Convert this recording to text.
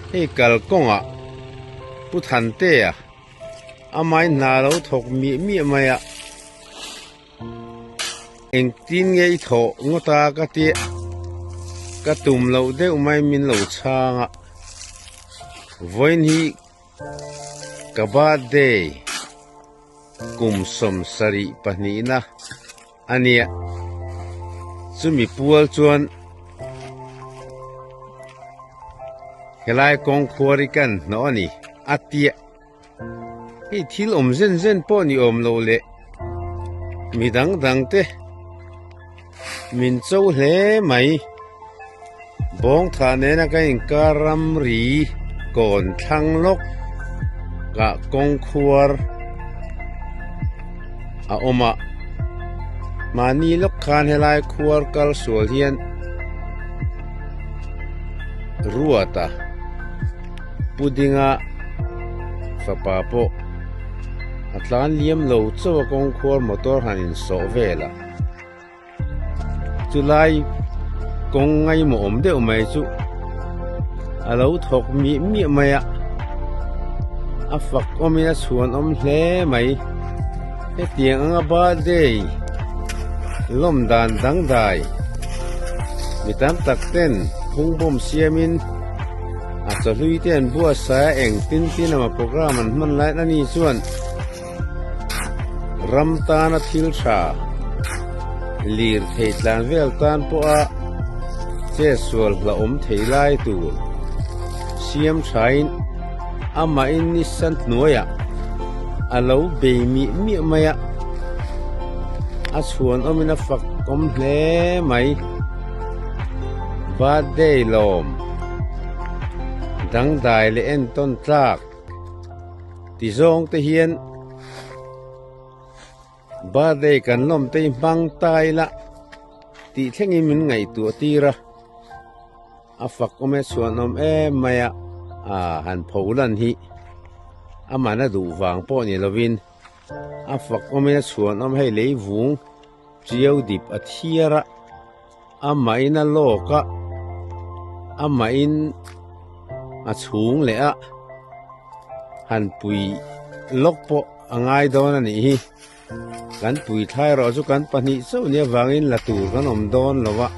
Hei kalkawngah Pu Thantea amahin hna lo thawk miah miah mai a, engtin nge i thawh ngawt a ka tia ka tum loh deuh mai min lo chhang a, vawiin hi ka birthday kum 72 na a nia chumi pual chuan helai kawng khuar hi kan hnawh a ni a tia hei thil awm zen zen pawh ni awm lo leh mi dang dang te min cho hle mai bawng thah nena ka inkar ramri kawn thlang lawk kah kawng khuar a awm a mahni lawk khan helai khuar kal sual hian ruat a pudinga fapa pawh a tlan liam lo chauh a kawng khuar motor han insawh vel a. Chulai kawng ngaimawh awm deuh mai chu a lo thawk miah miah mai a, a fak awmin a chhuan awm hle mai. Hetiang anga birthday lawm dan dangdai mi tam tak ten phungbawm siamin a chawhlui te an buatsaih a, engtin tin emaw program an hman laiin ani chuan. Ram tana thil tha lir thei tlan vel tan pawha che sual hlauhawm thei lai tur siam thain amahin nisa hnuaiah a lo bei miah miah mai a, a chhuan awmin a fak awm hle mai. Birthday lawm dangdai leh entawn tlak. Ti zawng te hian birthday kan lawm te hi hmang ta ila tih thlengin min ngaihtuah tir a, a fak awm e chhuan awm em mai a, ah han pho lan hi amahna duh vang pawh ni lovin a fak awmin a chhuan awm hei lei vung chiau dip a thiar a. Amahin a lawk a, amahin a chhung leh a, han pui lawk pawh a ngai dawn a nih hi. Kan pui thlai erawh chu kan pahnih chauh nia vangin la tur kan awm dawn lo a.